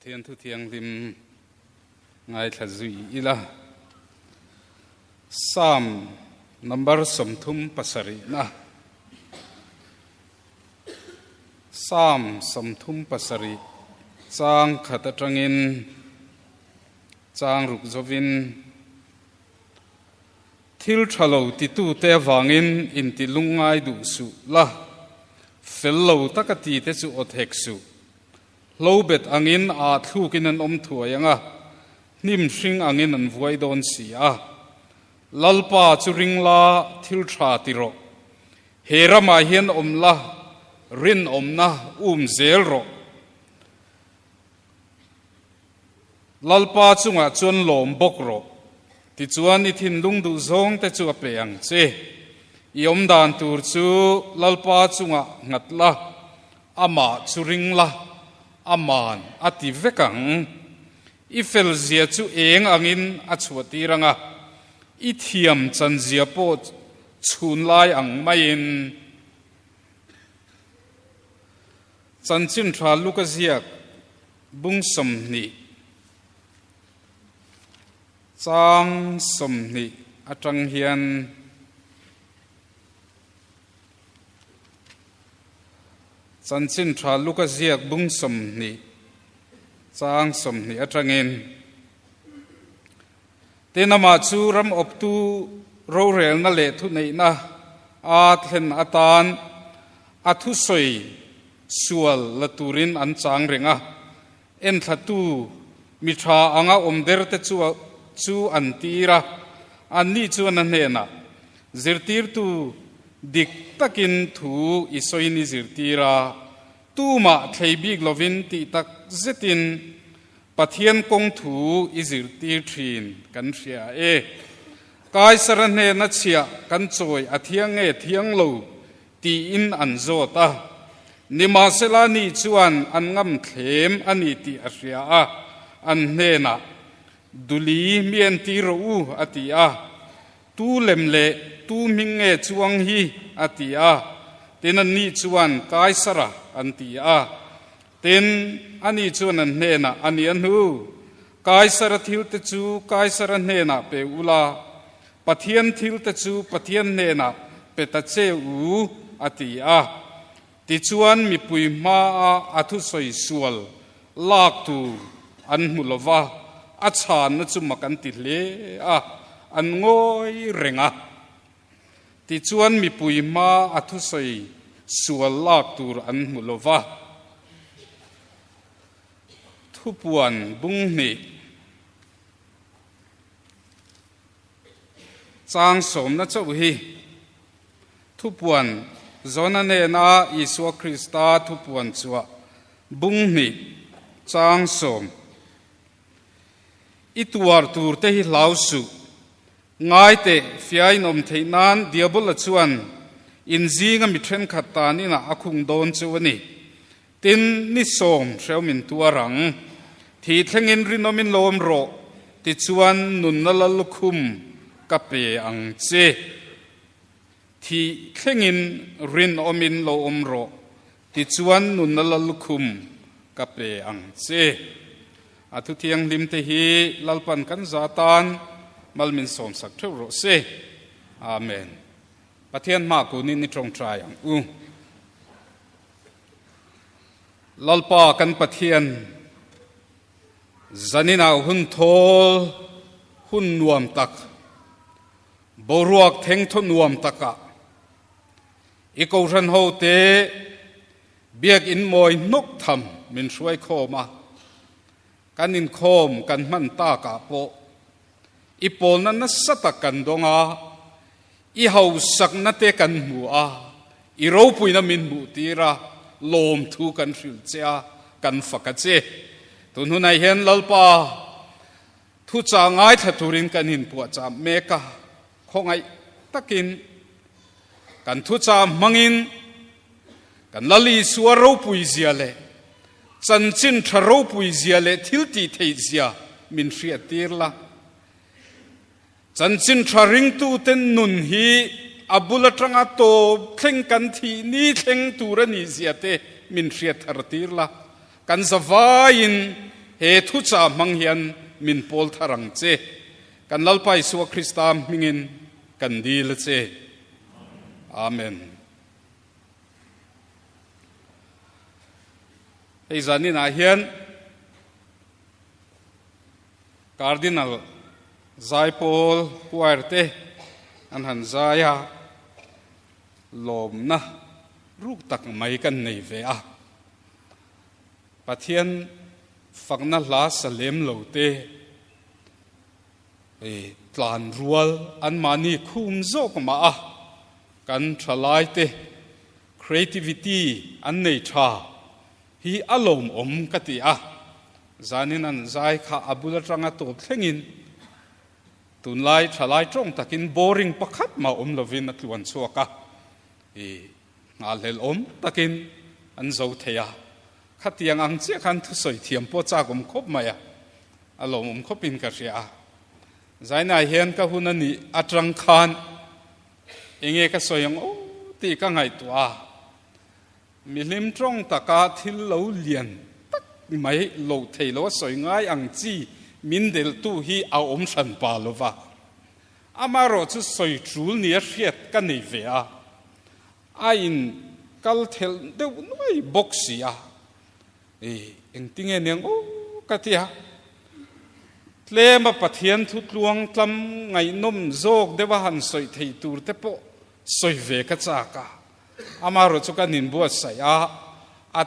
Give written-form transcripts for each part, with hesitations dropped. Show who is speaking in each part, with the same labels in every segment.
Speaker 1: Pathian thu thianghlim ngaithla zui ila. Psalm number 37 na. Psalm 37 chang khat atangin chang ruk zovin Thil tha lo titute avangin inti lungngai duh suh la, fel lo taka tite chu awt hek suh. Hlo bet angin aa thlukin an awm thuai ang a, hnim hring angin an vuai dawn si a. Lalpa chu ring la, thil tha ti rawh. He ramah hian awm la, rinawmna um zel rawh. Lalpa chungah chuan lawm bawk rawh, tichuan i thinlung duh zawng te chu a pe ang che. I awm dan tur chu Lalpa chungah nghat la, amah chu ring la, aman a ti vek ang. I fel zia chu eng angin a chhuah tir ang a, i thiam chan zia pawh chhun lai ang maiin. Chanchin tha Luka ziak bung 20 chang 20 atang hian Chanchin tha Luka ziak bung 20 chang 20 atangin Tin amah chu ram awptu rorelna leh thuneihna a thlen atan a thusawi sual la turin an chang reng a, enthlatu mi tha anga awm derte chu chu an tir a, anni chuan a hnenah, Zirtirtu dik takin thu i sawiin i zirtir a, tumah thlei bik lovin tih tak zetin Pathian kawng thu i zirtir thin kan hria e. Kaisara hnena chhiah kan chawi a thiang nge thiang lo tiin an zawt a. Nimahsela ni chuan an ngam thlem a ni tih a hria a, an hnenah, Duli mi en ti rawh u a ti a. Tu lem leh tu hming nge chuang hi a ti a. Tin anni chuan Kaisara an ti a. Tin, ani chuan an hnenah, A ni a hnu, Kaisara thilte chu Kaisara hnenah pe u la, Pathian thilte chu Pathian hnenah pe ta che u, a ti a. Tichuan, mipui hmaa a thusawi sual lak tur an hmu lo va, a chhanna chu mak an ti hle a, an ngawi reng a. Tichuan mipui hma a thusawi sual lak tur an hmu lo va. Thupuan bung hnih chang sawmna chauh hi thupuan Jona nena Isua Krista thupuan chhuah bung hnih chang sawm i tuar tur te hi hlau suh. Ngai teh, fiain awm theih nan Diabola chuan in zinga mi thenkhat tan inah a khung dawn chu a ni. Tin, ni sawm hreu min tuar ang. Thi thlengin rinawmin lawm rawh, tichuan nunna la lukhum ka pe ang che. Thi thlengin rinawmin lo awm rawh, tichuan nunna la lukhum ka pe ang che. A thu thianghlim te hi Lalpan kan za tan mal min sawmsak theuh rawh se. Amen. Pathian hma kunin i tawngtai ang u. Lalpa kan Pathian, zaninah hun thawl, hun nuam tak, boruak thengthaw nuam takah i kohhran ho te Biakinn mawi hnawk tham min hruai khawm a, kan inkhawm kan hman takah pawh i pawlna nasa tak kan dawng a, i hausakna te kan hmu a, i ropuina min hmuh tir a, lawmthu kan hrilh che a, kan fak a che. Tun hunah hian Lalpa thuchah ngaithla turin kan inpuahchah mek a, khawngaih takin kan thuchah hmangin Kan Lal Isua ropui zia leh chanchin tha ropui zia leh thil tih theih zia min hriattir la. Chanchin tha ringtute nun hi a bul atanga tawp thleng kan thih ni thleng tur a nih zia te min hriat thar tir la. Kan zavaiin he thuchah hmang hian min pawl thar ang che. Kan Lalpa Isua Krista hmingin kan dil a che. Amen. Hei zaninah hian Cardinal Zaipawl Choir te an han zai a, lawmna ruk tak mai kan nei ve a. Pathian fakna hla sa lem lo te tlan rual anmahni khum zawk mah a, kan thalai te creativity an nei tha hi a lawmawm ka ti a. Zanin an zai kha a bul atanga tawp thlengin tunlai thalai tawng takin boring pakhat mah awm lovin a tluan chhuak a, i nghahhlelh awm takin an zo thei a. Khatiang ang chiah khan thusawi thiam pawh chak awm khawp mai a, a lawmawm khawpin ka hria a. Zainah hian ka hun a nih atang khan enge ka sawi ang aw tih ka ngaihtuah a. Mihlim tawng taka thil lo lian tak mai lo thei lo a sawi ngai ang chi min delhtu hi a awm hran pa lo va. Amaherawh chu sawi tul nia hriat ka nei ve a, a in kal thelh deuh nuai bawk si a. I engtinge niang aw ka ti a. Tlema Pathian thu tluang tlam ngaihnawm zawk deuha han sawi thei tur te pawh sawi ve ka chak a. Amaherawh chu kan inbuatsaih a, a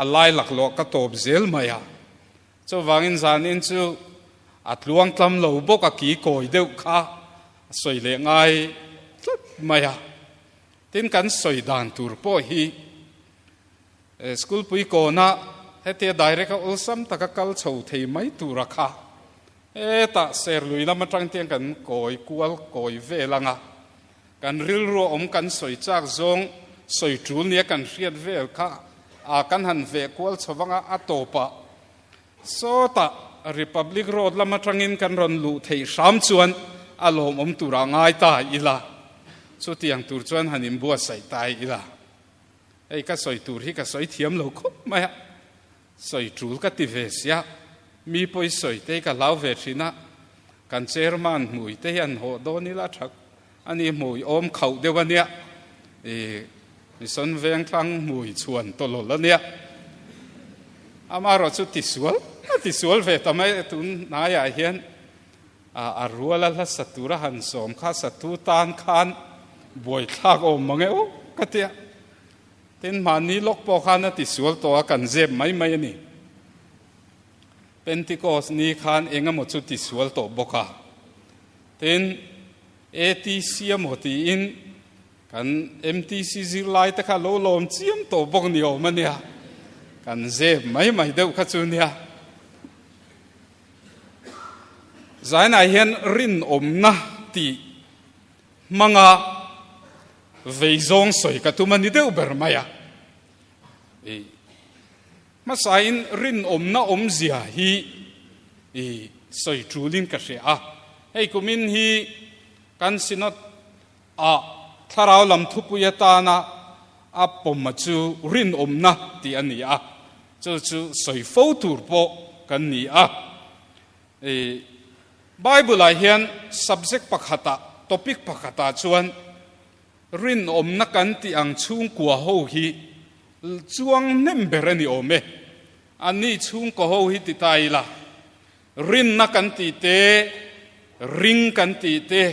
Speaker 1: a lai laklawh ka tawp zel mai a. Chuvangin zanin chu a tluang tlam lo bawk a ki kawi deuh kha a sawi leh ngai tlat mai a. Tin kan sawi dan tur pawh hi school pui kawna hetia direct a awlsam taka kal chho thei mai tura kha hetah serlui lam atang tiang kan kawi kual kawi vel anga Kan rilru a awm kan sawi chak zawng sawi tul nia kan hriat vel kha a kan han veh kual chho vanga a tawpah sawtah Republic Road lam atangin kan rawn luh theih hram chuan a lawmawm turah ngai ta ila, chutiang tur chuan han inbuatsaih ta ila. Hei ka sawi tur hi ka sawi thiam lo khawp mai a, sawi tul ka ti ve sia, mi pawi sawi te hi ka hlau ve thin a, kan chairman hmui te hi an hawh dawn ila tha a ni, hmui awm khauh deuh a nia, i mission vengthlang hmui chhuan tawlawl a nia, amaherawh chu tisual a tisual ve ta mai tun hnaiah hian a ruala hla sa tura han sawm kha satu tan khan buaithlak awm mang e aw ka tia. Tin mahni lawk pawh khan a tisual tawh a kan zep mai mai a ni. Pentecost ni khan eng emaw chu tisual tawh bawk a. Tin ATC emaw tiin kan MTC zirlai te kha lo lawm chiam tawh bawk ni awm a nia. Kan zep mai mai deuh kha chu nia. Zainah hian rinawmna tih hmanga vei zawng sawi ka tum a ni deuh ber mai a. I hmasain rinawmna awmzia hi i sawi tulin ka hria a. Hei kumin hi kan Synod ah thlarau lam thupui atana a pawm chu rinawmna tih a ni a. Chu chu sawi fo tur pawh kan ni a. I Bible-ah hian subject pakhatah, topic pakhatah chuan rinawmna kan tih ang chhungkua ho hi chuang hnem ber a ni awm e. Anni chhungkaw ho hi ti ta ila, rinna kan tih te, ring kan tih te,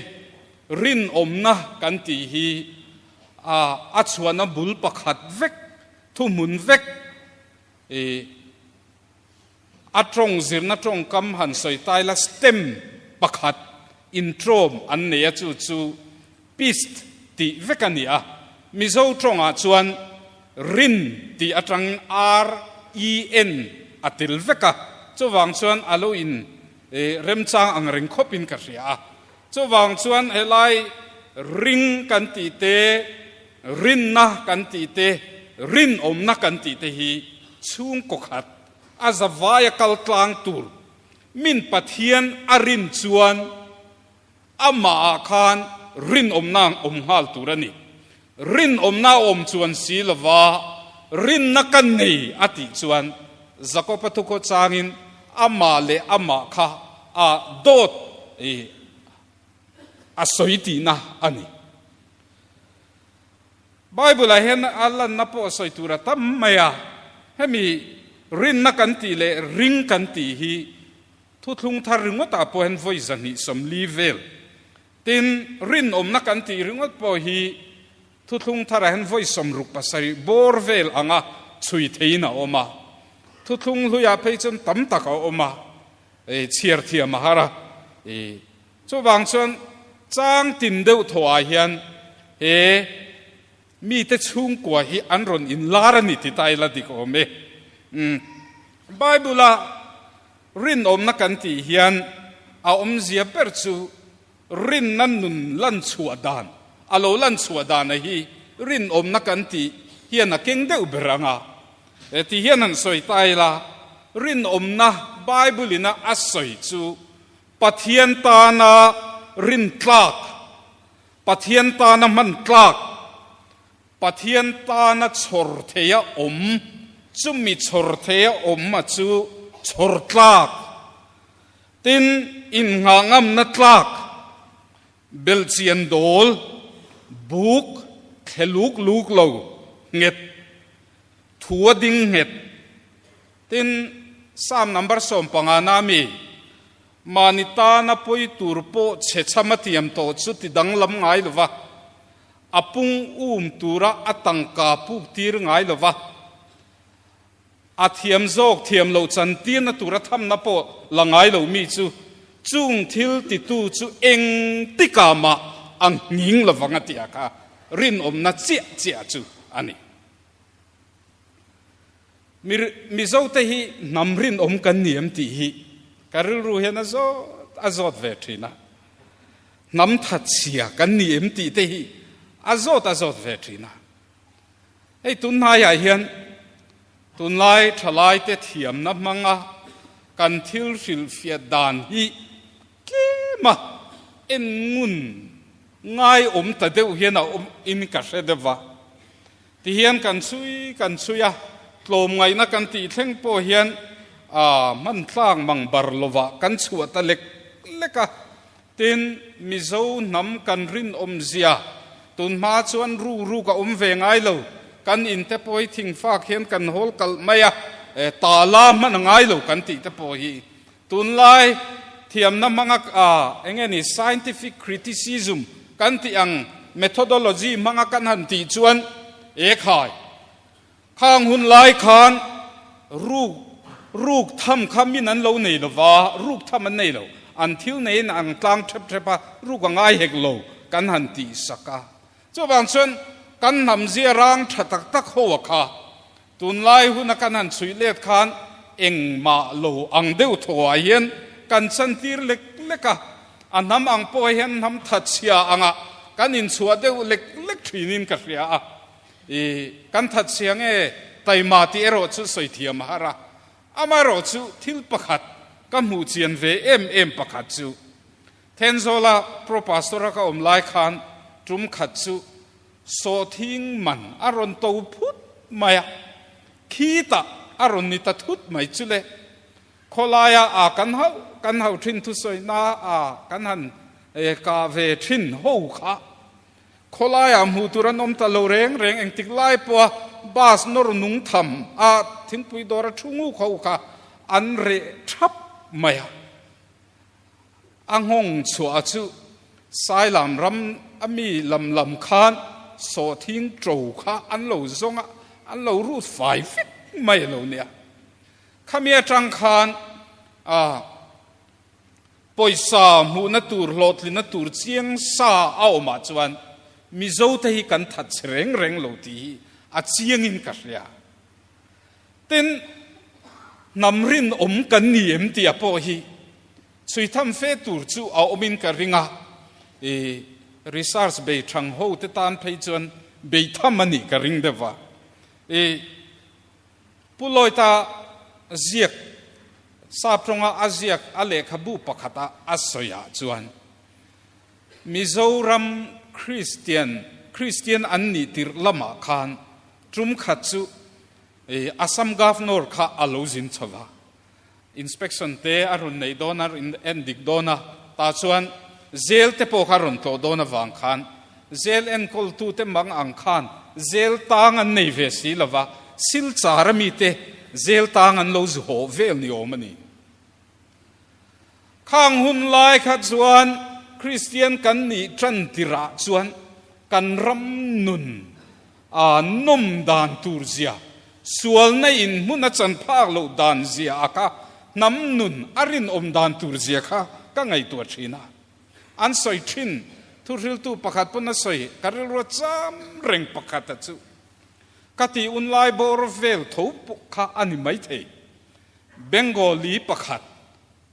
Speaker 1: rinawmna kan tih hi a chhuahna bul pakhat vek, Thuhmun vek i a tawng zirna tawngkam han sawi tai la stem pakhat intrawm an nei a chu chu pist tih vek a ni a, Mizo tawngah chuan rin tih atangin R-E-N a tel vek a, chuvang chuan a lo in remchang ang reng khawpin ka hria a, chuvang chuan helai ring kan tih te Rinna kan tih te, rinawmna kan tih te hi chhungkaw khat a zavaia kal tlang tur min Pathian a rin chuan amahah khan rinawmna awm nghal tur a ni. Rinawmna a awm chuan si lova rinna ka nei a tih chuan Jakob-a thukhaw changin. amah leh amah kha a dawt a sawi tihna a ni. Bible-ah hian a lanna pawh sawi tur a tam mai a, hemi rinna kan tih leh ring kan tih hi thuthlung thar ringawtah pawh hian vawi 240 vel. Tin, rinawmna kan tih ringawt pawh hi thuthlung tharah hian vawi 67 bawr vel anga chhui theiin a awm a. Thuthlung hluiah phei chuan tam tak a awm a, chhiar thiam a har a. Chuvang chuan chang tin deuh thawhah hian he mite chhungkua hi an rawn inlar a ni ti ta ila dik awm e. Bible-a rinawmna kan tih hian a awmzia ber chu rinna nun lan chhuah dan, a lo lan chhuah dana hi rinawmna kan tih hian a keng deuh ber ang a. Ti hian han sawi ta ila, rinawmna Bible-ina a sawi chu Pathian tana rin tlak, Pathian tana hman tlak, Pathian tana chhawr theia awm, chumi chhawr theia awm a chu chhawr tlak, tin innghah ngamna tlak, belhchian dawl, buk, thle luk luk lo, nghet, thu a ding nghet. Tin, Psalm number 15 na mi, Mahni tana pawi tur pawh chhe chham a tiam tawh chu ti danglam ngai lo va, a pung um tura a tangka puk tir ngai lo va, a thiam zawk thiam loh chan tirna tura thamna pawh la ngai lo mi chu chung thil titu chu eng tikah mah a nghing lovang a tih a kha rinawmna chiah chiah chu a ni. Mizote hi hnam rinawm kan ni em tih hi ka rilru hian a zawt a zawt ve thin a. Hnam thatchhia kan ni em tih te hi a zawt a zawt ve thin a. Hei tunhnaiah hian tunlai thalaite thiamna hmanga kan thil hrilhfiah dan hi tlema en ngun ngaiawm ta deuh hian a awm in ka hre deuh va. Tihian kan chhui kan chhui a, tlawmngaihna kan tih thleng pawh hian a hman tlang mang bar lovah kan chhuah ta lek lek a. Tin, Mizo hnam kan rinawmzia tun hma chuan ruk ruk a awm ve ngai lo, kan in te pawh hi thingfak hian kan hawl kalh mai a, tala hman a ngai lo kan tih te pawh hi tunlai thiamna hmanga eng nge ni scientific criticism kan tih ang methodology hmanga kan han tih chuan e khai khang hun lai khan ruk ruk tham kha min an lo nei lova ruk tham an nei lo an thil neiin ang tlang thep thep a ruk a ngai hek lo kan han tih sak a chuvang chuan kan hnam zia rang tha tak tak ho a kha Tunlai huna kan han chhuih let khan engmah lo ang deuh thawhah hian kan chantir lek lek a, a hnam ang pawh hian hnam thatchhia angah kan inchhuah deuh lek lek thinin ka hria a. I kan thatchhia nge taima tih erawh chu sawi thiam a har a, amaherawh chu thil pakhat ka hmuh chian ve em em pakhat chu Thenzawla Pro Pastor-a ka awm lai khan tum khat chu Sawhthing man a rawn to phut mai a, khitah a rawn ni ta thut mai chu le. Khawlaia a kan hauh kan hauh thin thusawina a kan han kah ve thin ho kha khawlaiah hmuh tur an awm ta lo reng reng engtik lai pawha bus nawr nung tham a thingpui dawr a thu nguk ho kha an reh thap mai a. A nghawng chhuah chu Sailam ram a mi lam lam khan sawhthing ṭo kha an lo zawng a, an lo rut fai vek mai a lo nia. Khami aṭang khan a pawisa hmuhna tur hlawhtlinna tur chiang sa a awmah chuan Mizote hi kan that che reng reng lo tih hi a chiangin ka hria. Tin, hnam rinawm kan ni em tih a pawh hi chhui tham fe tur chu a awmin ka ring a, i research bei thang ho te tan phei chuan bei tham a nih ka ring deuh va. I Pu Lloyd-a ziak, sap tawnga a ziak a lehkhabu pakhata a sawiah chuan Mizoram Kristian, Kristian an nih tirh lamah khan tum khat chu Assam Governor kha a lo zin chho va. Inspection te a rawn neih dawn a, en dik dawn a, tah chuan zel te pawh kha a rawn tlawh dawn avang khan zel enkawltute mang ang khan zel tang an nei ve si lo va, Silchar a mite zel tang an lo zu haw vel ni awm a ni. Khang hun lai kha chuan Kristian kan nih tan tirah chuan kan ram nun a nawm dan tur zia, sualna in hmun a chan phak loh dan zia a kha hnam nun a rinawm dan tur zia kha ka ngaihtuah thin a. An sawi thin, thuhriltu pakhat pawn a sawi, ka rilru a cham reng pakhat a chu. Ka ti unlai bawr vel tho pawh kha a ni maithei. Bengali pakhat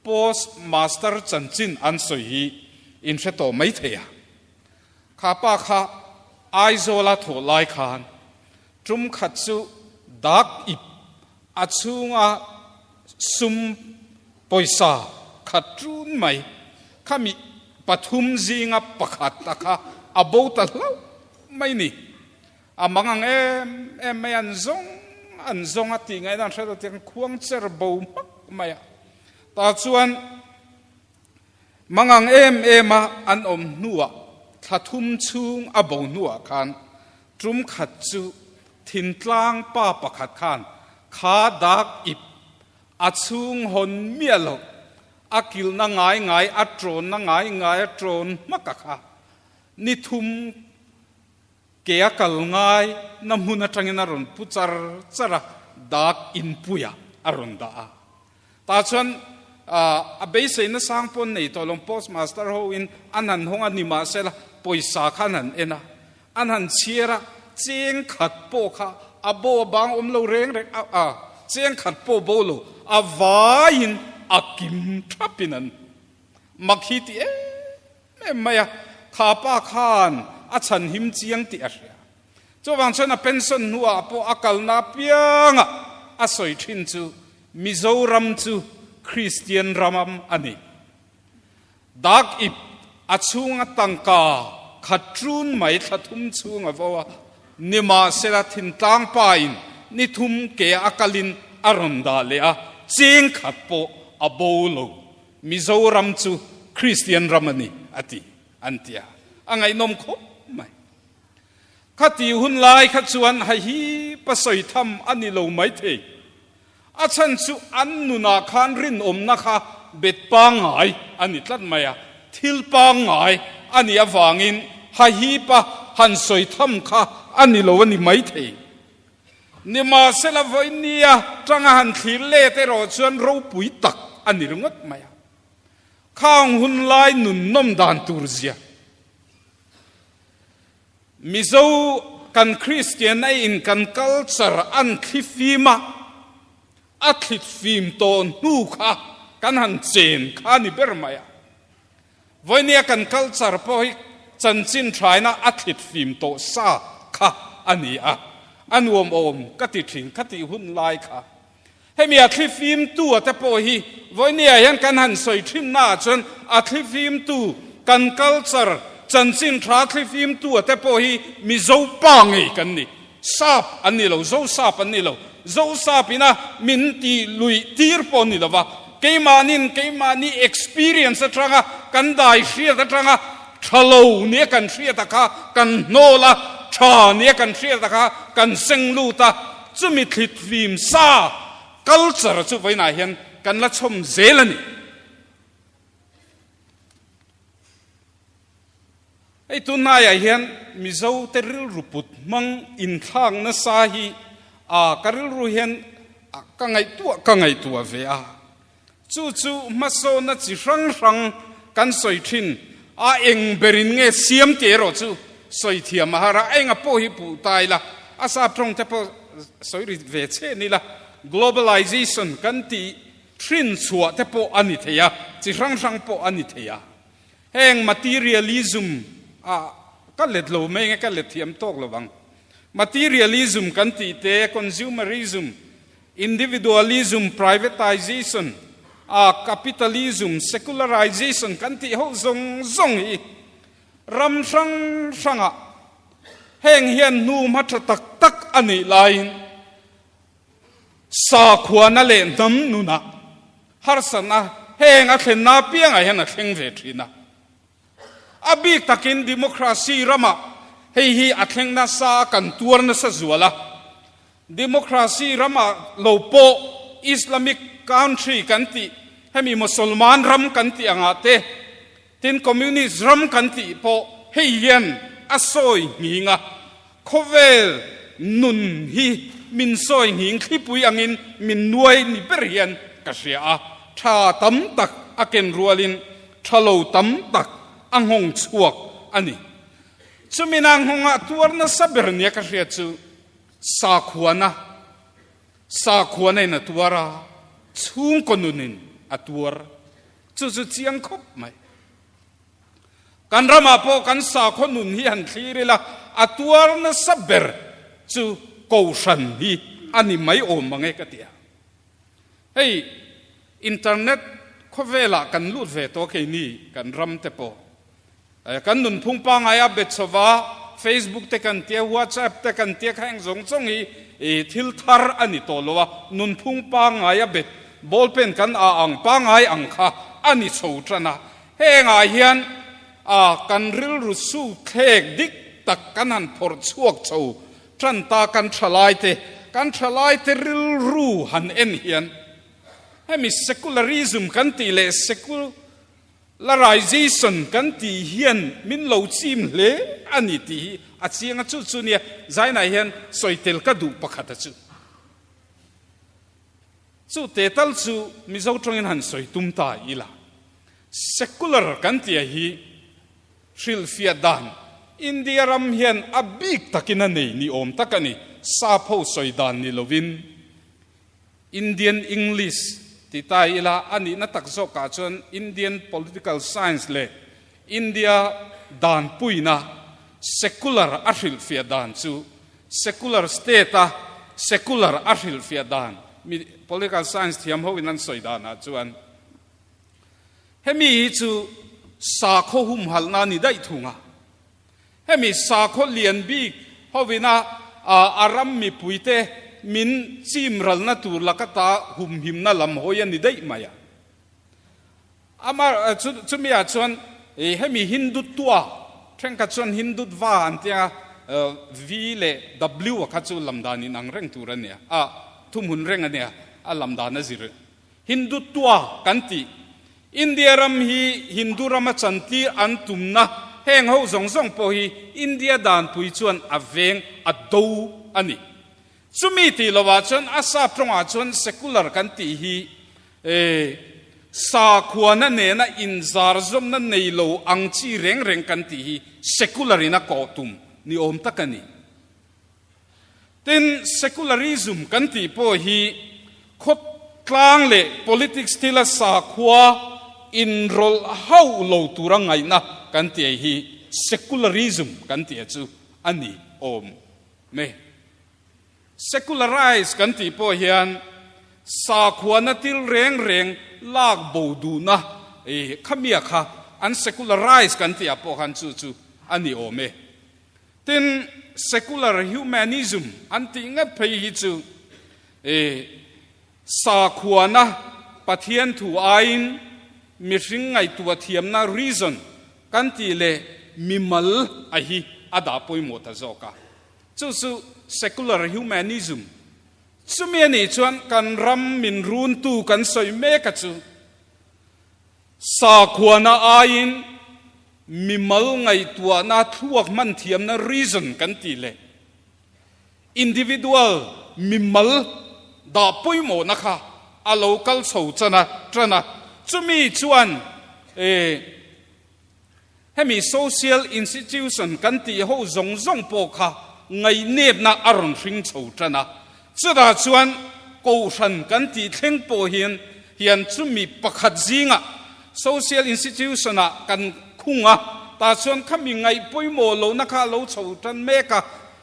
Speaker 1: Post Master chanchin an sawi hi in hre tawh maithei a. Kha pa kha Aizawla thawh lai khan tum khat chu dak ip a chhunga sum pawisa khat ṭun mai khami pathum zinga pakhat a kha a bo ta hlauh mai ni. A mang ang em em mai an zawng an zawng a tih ngaihna an hre lo tiang khuang cher bo hmak mai a. Tah chuan Mangang em em a an awm hnuah thla thum chhung a bo hnuah khan tum khat chu thintlang pa pakhat khan kha dak ip a chhung hawn miah loh a kilhna ngai ngai a tawnna ngai ngai a tawn hmak a kha ni thum ke a kal ngai na hmun atangin a rawn pu char char a dak inpuiah a rawn dah a. Tah chuan a beiseina sang pawn nei tawh lo, post master ho in an han hawng a ni mahsela pawisa kha an han en a, an han chhiar a, cheng khat pawh kha a bo a bang awm lo reng reng a, a cheng khat pawh bo lo, a vaiin a kim thapin an mak hi ti em em mai a, kha pa khan a chhan him chiang tih a hria. Chuvang chuan a pension hnuah pawh a kalna apianga a sawi thin chu Mizoram chu Kristian ramam a ni. Dak ip a chhunga tangka khat ṭun mai thla thum chhung a vo a, nimahsela thintlang pain ni thum ke a kalin a rawn dah leh a, cheng khat pawh a bo lo. Mizoram chu Kristian ram a ni a ti, an ti a, a ngaihnawm khawp mai. Khati hun lai kha chuan hei hi pasawi tham a ni lo maithei. A chhan chu an nunah khan rinawmna kha bet pangngai a ni tlat mai a, thil pangngai a nih avangin hahipa han sawi tham kha a ni lo a ni maithei. Nimahsela vawinia tanga han thlir let erawh chuan ropui tak a ni ringawt mai a. Khang hun lai nunnawm dan tur zia. Mizo kan Kristian a in kan culture an thli fim a, a thlit fim tawh hnu kha kan han chen kha a ni ber mai a. Vawinia kan culture pawh hi chanchin thaina a thlit fim tawh sa kha a ni a, a nuam awm ka ti thin kha tih hun lai kha. Hemi a thli fimtu a te pawh hi vawinia hian kan han sawi thinna ah chuan a thli fimtu kan culture chanchin tha thli fimtu a te pawh hi Mizo pa ngei kan ni. Sap an ni lo, Zo sap an ni lo. Zo sap ina min ti luih tir pawh an ni lo va, keimahnin keimahni experience atanga kan dai hriat atanga tha lo nia kan hriat a kha kan hnawl a, tha nia kan hriat a kha kan seng lut a, Chumi thlitfim sa culture chu vawiinah hian kan la chhawm zel a ni. Hei tunhnaiah hian Mizote rilru put hmang inthlak nasa hi a ka rilru hian ka ngaihtuah ka ngaihtuah ve a. Chu chu hmasawnna chi hrang hrang kan sawi thin a, eng berin nge siam tih erawh chu sawi thiam a har a, enga pawh hi puh ta ila, a sap tawng te pawh sawi ri ve che ni la, globalization kan tih thin chhuah te pawh a ni thei a, chi hrang hrang pawh a ni thei a. Heng materialism ah ka let lo mai nge ka let thiam tawk lo vang. Materialism kan tih te, consumerism, Individualism, privatization, a capitalism, secularization kan tih ho zawng zawng hi ram hrang hrangah heng hian hnu hma tha tak tak a nih laiin sakhuana leh hnam nunah. Harsatna heng a thlenna apiangah hian a thleng ve thin a. A bik takin democracy ramah hei hi a thleng nasa a, kan tuar nasa zual a. Democracy ramah lo pawh Islamic country kan tih, hemi Mosolman ram kan tih angah te, tin Communist ram kan tih pawh hei hian a sawi nghing a. Khawvel nun hi min sawi nghing thlipui angin min nuai ni ber hian ka hria a, tha tam tak a ken rualin tha lo tam tak a nghawng chhuak a ni. Chumi na nghawngah tuar nasa ber nia ka hriat chu sakhuana, sakhuana in a tuar a, chhungkaw nunin a tuar. Chu chu chiang khawp mai. Kan ramah pawh kan sakhaw nun hi han thlir ila, a tuar nasa ber chu Kohhran hi a ni mai awm mang e ka ti a. Hei internet khawvelah kan lut ve tawh keini kan ram te pawh. Kan nunphung pangngai a bet chhova, Facebook te kan tia, WhatsApp te kan tia kha eng zawng zawng hi thil thar a ni tawh lo a, nunphung pangngai a bet, ball pen kan ah ang pangngai ang kha a ni chho tan a. Hengah hian a kan rilru su thlek dik tak kan han phawrh chhuak chho tan ta kan thalaite, kan thalaite rilru han en hian hemi secularism kan tih leh secularization kan tih hian min lo chim hle a ni tih hi a chiang a, chu chu nia zainah hian sawi tel ka duh pakhat a chu. Chu te tal chu Mizo tawngin han sawi tum ta ila. Secular kan tia hi hrilhfiah dan India ram hian a bik takin a nei ni awm tak a ni. Sap ho sawi dan ni lovin Indian English ti ta ila a nihna tak zawkah chuan Indian political science leh India danpuina secular a hrilhfiah dan chu Secular state a secular a hrilhfiah dan mi political science thiam ho in an sawi danah chuan hemi hi chu sakhaw humhalhna a ni daih thung a. Hemi sakhaw lian bik hovina a ram mipuite min chim ralna tur laka ta humhimna lam hawi a ni daih mai a. Amah chumi ah chuan hemi Hindutva thenkhat chuan Hindutva an tia a, V leh W a kha chu lam dan in ang reng tur a nia, a thumhun reng a nia, a lam dan a zir. Hindutva kan tih India ram hi Hindu rama chantir an tumna heng ho zawng zawng pawh hi India danpui chuan a veng a do a ni. Chumi tih lovah chuan a sap tawngah chuan secular kan tih hi Sakhuana nena inzarzawmna nei lo ang chi reng reng kan tih hi secular in a kawh tum ni awm tak a ni. Tin, secularism kan tih pawh hi khawtlang leh politics thila sakhua inrawlh hauh lo tura ngaihna kan tih hi secularism kan tih chu a ni awm e. Secularize kan tih pawh hian sakhuana thil reng reng lak bo duhna khamia kha an secularize kan tih ah pawh khan chu chu a ni awm e. Tin, secular humanism an tih ngat phei hi chu sakhuana Pathian thu aiin mihring ngaihtuah thiamna, reason, kan tih leh mimal a hi a dah pawimawh ta zawk a. Chu chu secular humanism. Chumi a nih chuan kan ram min runtu kan sawi mek a chu sakhuana aiin mimal ngaihtuahna thluak hman thiamna reason kan tih leh individual mimal dah pawimawhna kha a lo kal chho chan a tan a. Chumi chuan eh Hemi social institution kan tih ho zawng zawng pawh kha ngaihnepna a rawn hring chho tan a. Chutah chuan Kohhran kan tih thleng pawh hian hian chumi pakhat zingah social institution ah kan khung a, tah chuan khami ngaih pawimawh lohna kha a lo chho tan mek a.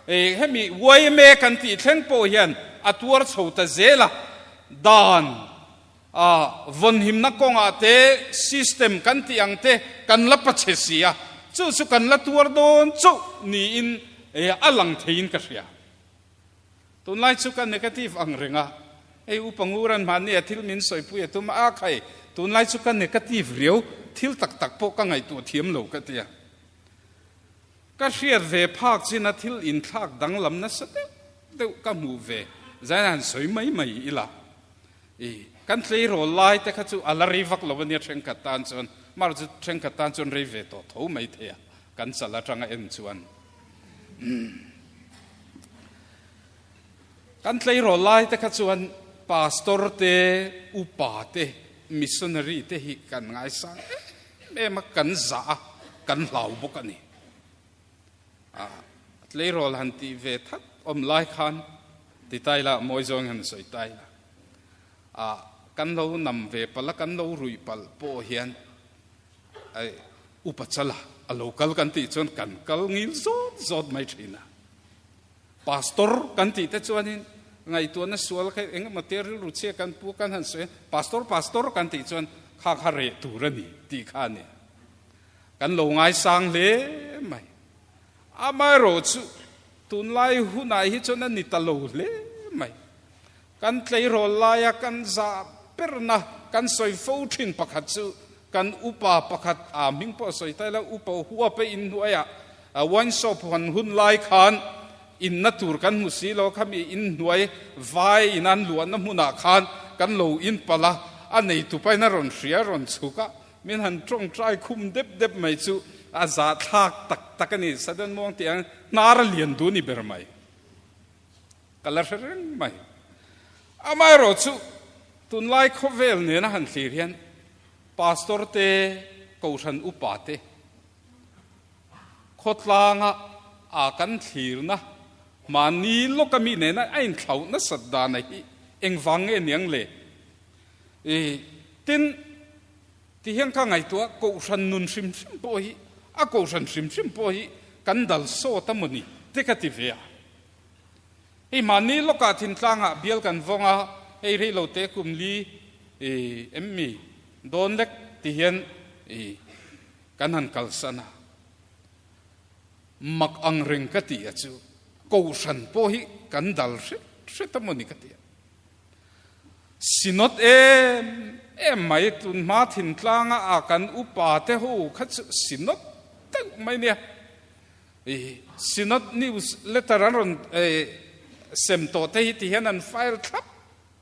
Speaker 1: Hemi yma kan tih thleng pawh hian a tuar chho ta zel a, dan A vawnhimna kawngah te system kan tih ang te kan la pachhe si a, chu chu kan la tuar dawn chauh niin a lang theiin ka hria. Tunlai chu ka negative ang reng a. Hei Upa Nguran mahni a thil min sawipui a tum a, a khai, tunlai chu ka negative riau, thil tak tak pawh ka ngaihtuah thiam lo ka ti a. Ka hriat ve phak chin a thil inthlak danglam nasa deuh deuh ka hmuh ve zain han sawi mai mai ila. I kan tleirawl lai te kha chu a la rei vak lo a nia thenkhat tan chuan, mar chu thenkhat tan chuan rei ve tawh tho mai thei a, kan chal atanga en chuan. Kan tleirawl lai te kha chuan pastor te, upa te, missionary te hi kan ngaisang em em a, kan zah a, kan hlau bawk a ni. A tleirawl han tih ve that awm lai khan ti tai la, mawi zawng hian sawi tai la. A kan lo nam ve palh a, kan lo ruih palh pawh hian upa chala a lo kal kan tih chuan kan kal ngil zawt zawt mai thin a. Pastor kan tih te chuanin ngaihtuahna sual kha eng emaw te rilru chhia kan pu kan han sawi a, Pastor Pastor kan tih chuan kha kha reh tur a ni tih kha a ni. Kan lo ngaisang hle mai. Amaherawhchu tunlai hunah hi chuan a ni ta lo hle mai. Kan tleirawl laia kan zah berna kan sawi fo thin pakhat chu kan upa pakhat a hming pawh sawi ta ila upa huap e inhnuaiah wine shop hawn hun lai khan inna tur kan hmu si lo khami inhnuai vai in an luahna hmunah khan kan lo inpalh a, a neitu pain a rawn hria a rawn chhuk a, min han tawngtai khum dep dep mai chu a zahthlak tak tak a ni. Sudden muang tih ang hnar a lian duh a ni ber mai. Ka la hre reng mai. Amaherawh chu tunlai khawvel nena han thlir hian Pastor te, Kohhran upa te khawtlanga a kan thlirna mahni lawka mi nena a inthlauh nasat dana hi engvang nge niang le? I tin, ti hian ka ngaihtuah Kohhran nun hrim hrim pawh hi, a Kohhran hrim hrim pawh hi kan dal sawt a mawni te ka ti ve a. Hei mahni lawkah thintlangah bial kan vawng a, hei rei lo te kum li i em mi dawn lek ti hian i kan han kalsan a. Mak ang reng ka tih a chu Kohhran pawh hi kan dal hret hret a mawni ka ti a. Synod em em mai tun hma thintlanga a kan upa te ho kha chu Synod deuh mai nia. I Synod News Letter an rawn sem tawh te hi ti hian an file thlap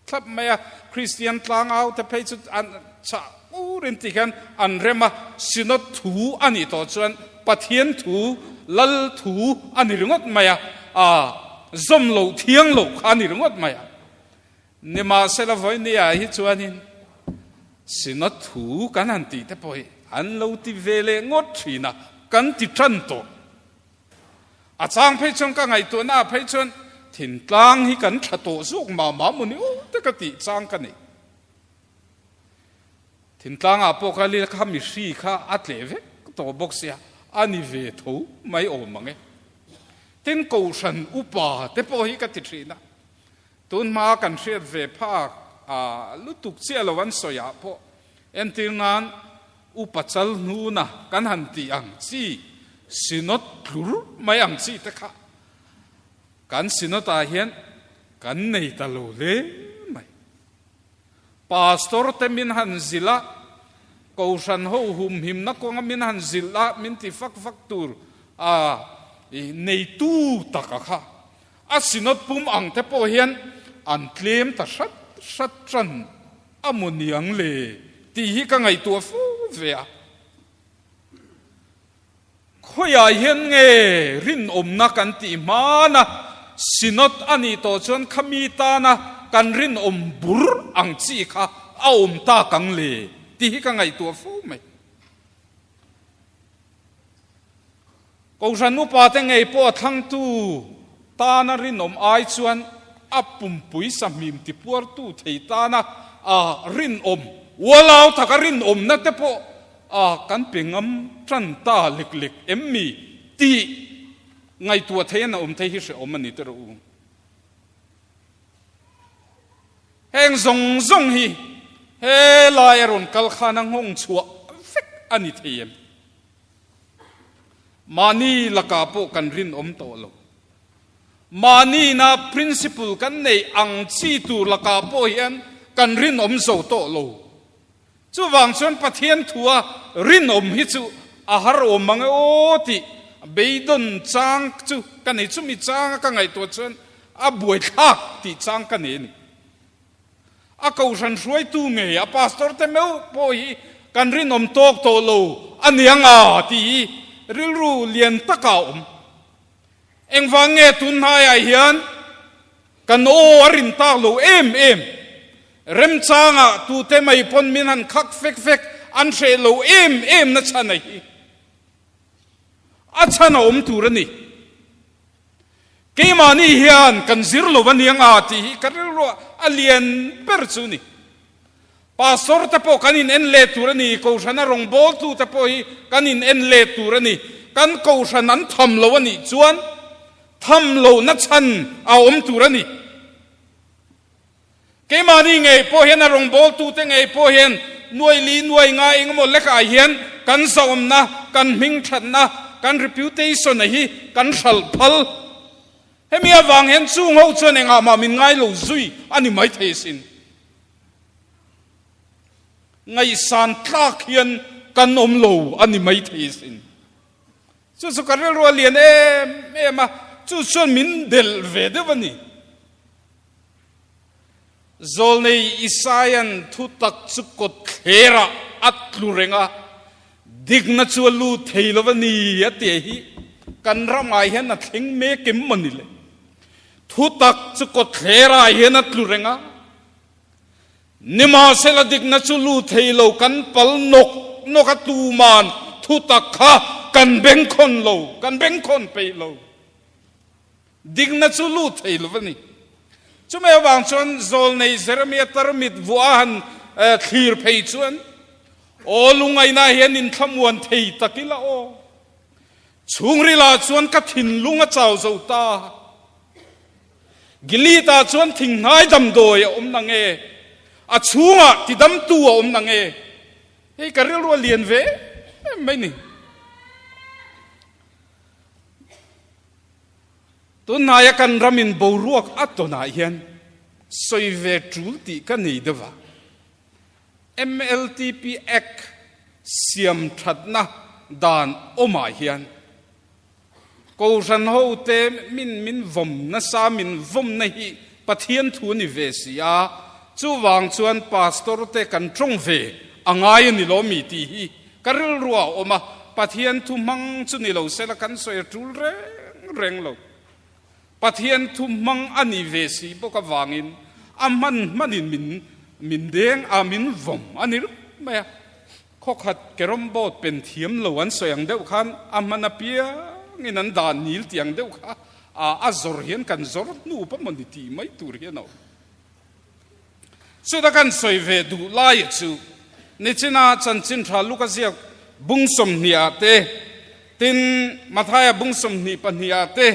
Speaker 1: thlap mai a, Kristian tlangau te phei chu an chah urin ti hian an rem a, Synod thu a nih tawh chuan Pathian thu, Lal thu a ni ringawt mai a, a zawm loh thiang loh kha a ni ringawt mai a. Nimahsela vawinia hi chuanin Synod thu kan han tih te pawh hi an lo ti ve leh ngawt thin a, kan ti tan tawh. A chang phei chuan ka ngaihtuahna ah phei chuan thintlang hi kan tha tawh zawk mah mah maw ni aw te ka tih chang ka nei. Thintlang ah pawh kha lil kha mihri kha a tleh vek tawh bawk sia, a ni ve tho mai awm ang e. Tin Kohhran upa te pawh hi ka ti thin a. Tun hma kan hriat ve phak a lutuk chiah lo an sawi ah pawh entir nan upa chal hnuna kan han tih ang chi synod tlur mai ang chi te kha kan synod ah hian kan nei ta lo hle mai. Pastor te min han zilh a, Kohhran ho humhimna kawnga min han zilh a min ti fak fak tur a neitu taka kha A synod pum ang te pawh hian an tlem ta hrat hrat tan a maw niang le tih hi ka ngaihtuah fo ve a. Khawiah hian nge rinawmna kan tih hmana synod a nih tawh chuan khami tana kan rinawm bur ang chi kha a awm tak ang le tih hi ka ngaihtuah fo mai. Kohhran upate ngei pawh a thlangtu tana rinawm ai chuan a pumpui sahmim tipuartu thei tana a rinawm, ualau taka rinawmna te pawh a kan pe ngam tan ta lek lek em mi tih ngaihtuah thei an awm thei hi hrehawm a ni teh rawh u. Heng zawng zawng hi he lai a rawn kal khan a nghawng chhuah vek a ni thei em? Mahni lakah pawh kan rinawm tawh lo. Mahniina principle kan neih ang chi tur lakah pawh hian kan rinawm zo tawh lo. Chuvang chuan Pathian thua rinawm hi chu a har awm mang e aw tih beidawn chang chu ka nei. Chumi changa ka ngaihtuah chuan a buaithlak tih chang ka nei a ni. A kohhran hruaitu ngei a pastor te meuh pawh hi kan rinawm tawk tawh lo a niang a tih hi rilru lian taka a awm. Engvang nge tun hnaiah hian kan aw a rin tak lo em em? Remchangah tute mai pawn min han khak fek fek an hreh lo em em na chhan a hi a chhan a awm tur a ni. Keimahni hian kan zir lo a niang a tih hi ka rilruah a lian ber chu ni. Pastor te pawh kan in en let tur a ni, Kohhrana rawngbawltu te pawh hi kan in en let tur a ni. Kan Kohhran an tham lo a nih chuan tham lohna chhan a awm tur a ni. Keimahni ngei pawh hian a rawngbawltu te ngei pawh hian nuai li nuai nga engemaw lekah hian kan zahawmna, kan hmingthatna, kan reputation a hi kan hralh phal. Hemi avang hian chung ho chuan engah mah min ngai lo zui a ni maithei asin. Ngaihsan tlak hian kan awm lo a ni maithei asin. Chu chu ka rilru a lian em em a, chu chuan min delh ve deuh a ni. Zawlnei Isaia'n thu tak chu kawtthlerah a tlu reng a, dikna chu a lut thei lo a ni a tih hi kan ramah hian a thleng mek em maw ni le? Thu tak chu kawtthlerah hian a tlu reng a, nimahsela dikna chu lut thei lo kan pal nawk nawk a, tuman thu tak kha kan bengkhawn lo, kan bengkhawn peih lo. Dikna chu lut thei lo a ni. Chumai avang chuan Zawlnei Jeremia tarmit vuah a han thlir phei chuan, Aw lungaina hian in thlamuan thei tak ila aw. Chhungrilah chuan ka thinlung a chau zo ta. Gilead-ah chuan thinghnai damdawi a awm na nge? A chhungah tidamtu a awm na nge? Hei ka rilru a lian ve em mai ni. Tunhnaia kan ramin boruak a tawnah hian sawi ve tul tih ka nei deuh a. MLTP Act siam thatna dan awmah hian Kohhran hote min min vawm nasa, min vawmna hi Pathian thu a ni ve si a, chuvang chuan Pastor te kan tawng ve a ngai a ni lo mi tih hi Ka rilru a awm a, Pathian thu hmang chu ni lo sela kan sawi a tul reng reng lo. Pathian thu hmang a ni ve si bawk avangin a hman hmanin min min deng a, min vawm a ni rup mai a. Khawkhat carrom board pen thiam lo an sawi ang deuh khan a hman apiangin an dah nil tih ang deuh kha a a zawr hian kan zawr hnu pawh maw ni tih mai tur hian a awm. Chuta kan sawi ve duh laia chu nichina chanchin tha Luka ziak bung 20 ah te, tin Mathaia bung 22 ah te,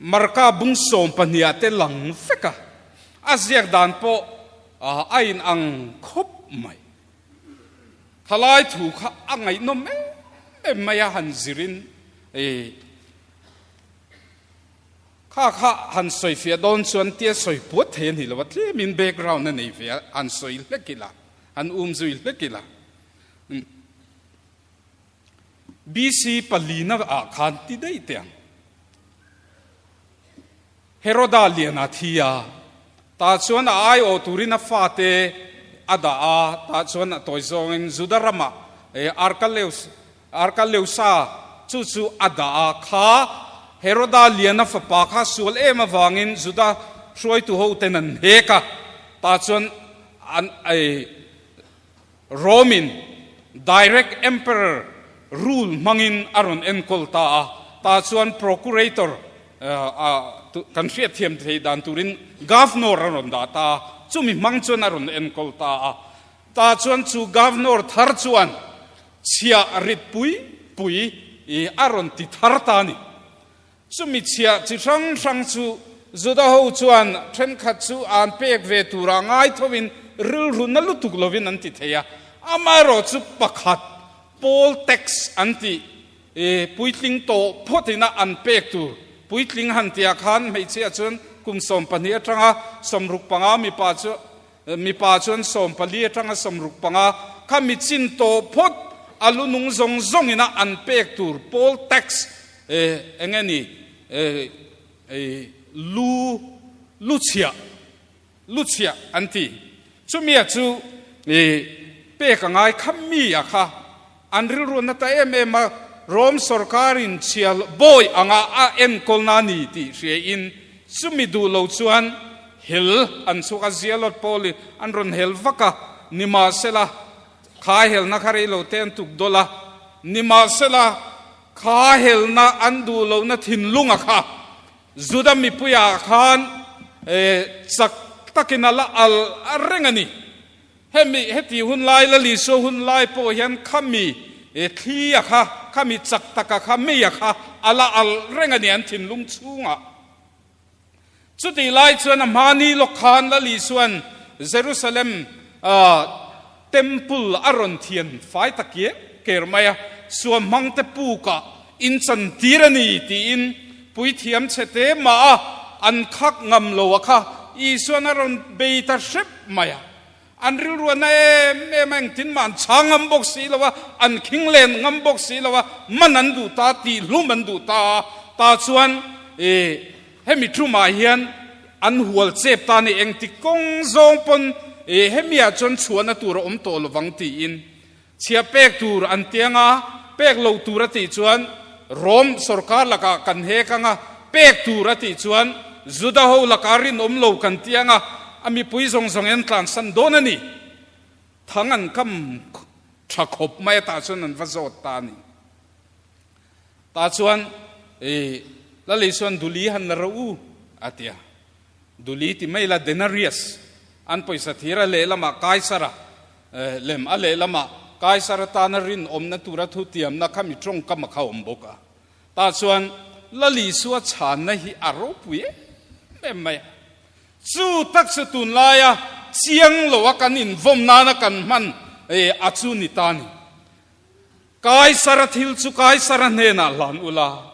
Speaker 1: Marka bung 12 ah te lang vek a, a ziak dan pawh a inang khawp mai. Thalai thu kha a ngaihnawm em em mai a han zirin e. Kha kha han sawi fiah dawn chuan tia sawi puat thei a ni lo a, tlemin background a nei ve a, han sawi hlek ila, han um zui hlek ila. BC palina ah khan ti daih teh ang. Heroda lian a thi a, tah chuan a aiawh turin a fate a dah a, tah chuan a tawi zawngin Juda ramah Archelaus Arkaleusa chu chu a dah a, kha Heroda liana fapa kha sual em avangin Juda hruaitu hoten an hek a, tah chuan an ei Romin direct emperor rule hmangin a rawn enkawl ta a, tah chuan procurator a kan hriatthiam thei dan turin governor a rawn dah ta a, chumi hmang chuan a rawn enkawl ta a, tah chuan chu governor thar chuan Chhiah rit pui pui i a rawn ti thar ta a ni. Chumi chhiah chi hrang hrang chu Juda ho chuan thenkhat chu an pek ve tura ngai thovin rilru na lutuk lovin an ti thei a. Amaherawh chu pakhat poll tax an tih i puitling tawh phawt ina an pek tur. Puitling han tihah khan hmeichhia chuan kum 12 atanga 65, mipa chu mipa chuan 14 atanga 65 kha mi chin tawh phawt a lu nung zawng zawngina an pek tur poll tax eng nge ni lu lu chhiah lu chhiah an ti. Chumia chu pek a ngai kha mi a kha an rilru na ta em em a, Rom sorkarin chhia bawi anga a enkawlna a ni tih hriain chumi duh lo chuan hel an chhuak a, Zealot pawlin an rawn hel vak a, nimahsela kha helna kha rei lo te an tuk dawlh a, nimahsela kha helna an duh lohna thinlunga kha Juda mipuiah khan chak takin a la al reng a ni. Hemi heti hun lai la Lisua hun lai pawh hian khami thli a kha, khami chak taka kha mei a kha a la al reng a ni an thinlung chhungah. Chutih lai chuan a hmani lawk khan la Lisua'n Jerusalem Temple a rawn thian fai ta kiang ker mai a, suamhmangte pukah inchantir a ni tiin puithiam chhete mah a an khak ngam lo a kha Isua'n a rawn bei ta hrep mai a. An rilruahna em em a, engtin mah an chhang ngam bawk si lo a, an khing len ngam bawk si lo a, man an duh ta, tihhlum an duh ta a, ta chuan Hemi tumah hian an hual chep ta ni engti kawng zawng pawn hemiah chuan chhuahna tur a awm tawh lovang tiin chhia pek tur an ti anga, pek lo tur a tih chuan Rom sorkar lakah kan hek anga, pek tur a tih chuan Juda ho lakah rinawm lo kan ti anga, a mipui zawng zawng hian tlansan dawn a ni. Thang an kam tha khawp mai a tah chuan an va zawt ta a ni. Tah chuan i Lali chuan Duli han la rawh u a ti a. Duli ti mai la Denarius an pawisa thir a lehlamah Kaisara lem a lehlamah Kaisara tana rinawmna tura thutiamna kha mi tawngkam a kha awm bawk a. Tah chuan Lali chu a chhanna hi a ropui em em mai a. Chu tak chu tunlaia chiang loa kan invawm nana kan hman a chu ni ta ni. Kaisara thil chu Kaisara hnenah hlan ula,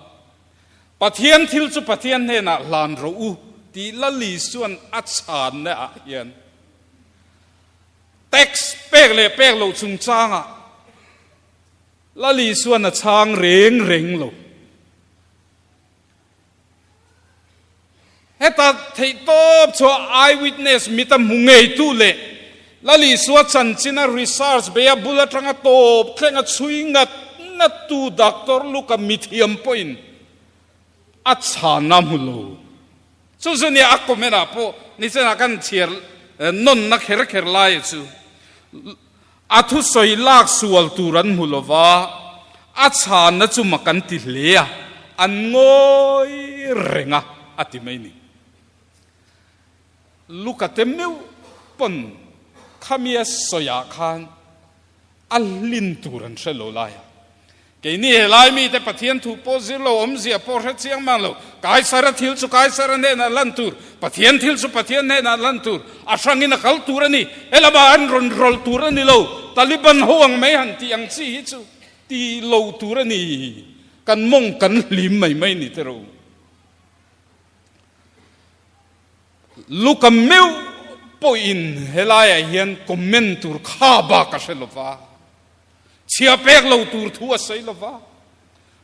Speaker 1: Pathian thil chu Pathian hnenah hlan rawh u tih Lali chuan a chhanna ah hian tax pek leh pek loh chungchangah Lali chuan a chhang reng reng lo. Heta theihtawp chhuah eyewitness mit a hmu ngeitu leh Lal Isua chanchina research beia bul atanga tawp thleng a chhui ngat ngattu Doctor Luka mithiam pawhin a chhan a hmu lo. Chu chu nia a comment ah pawh nichenah kan chhiar nawnna kher kher lai chu a thusawi lak sual tur an hmu lo va, a chhanna chu mak an ti hle a, an ngawi reng a, a ti mai ni. Luka te meuh pawn khamia sawiah khan a hlin tur an hre lo lai a. Keini helai mite Pathian thu pawh zir lo, awmzia pawh hre chiang mang lo, Kaisara thil chu Kaisara hnenah lan tur, Pathian thil chu Pathian hnenah lan tur, a hrangin a kal tur a ni, helama an rawn rawlh tur a ni lo, Taliban ho ang mai han tih ang chi hi chu ti lo tur a ni, kan mawng kan hlim mai mai ni tiraw. Luka meuh pawhin helaiah hian comment tur kha bak a hre lo va. Chhia pek lo tur thu a sawi lo va.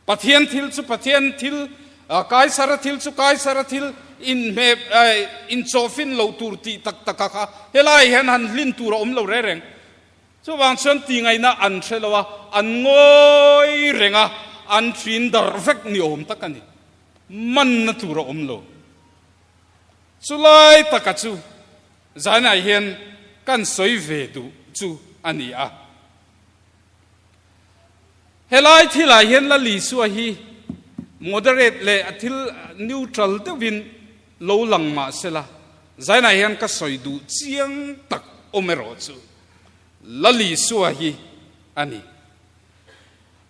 Speaker 1: Pathian thil chu Pathian thil, Kaisara thil chu Kaisara thil, inhmeh, inchawhfin lo tur tih tak taka kha helaiah hian han hlin tur a awm lo reng reng. Chuvang chuan tingaihna an hre lo a, an ngawi reng a, an thin darh vek ni awm tak a ni. Manna tur a awm lo. Chulai taka chu zanah hian kan sawi ve duh chu a ni a. Helai thilah hian Lal Isua hi moderate leh a thil neutral deuhin lo lang mah sela, zanah hian ka sawi duh chiang tak awm erawh chu Lal Isua hi a ni.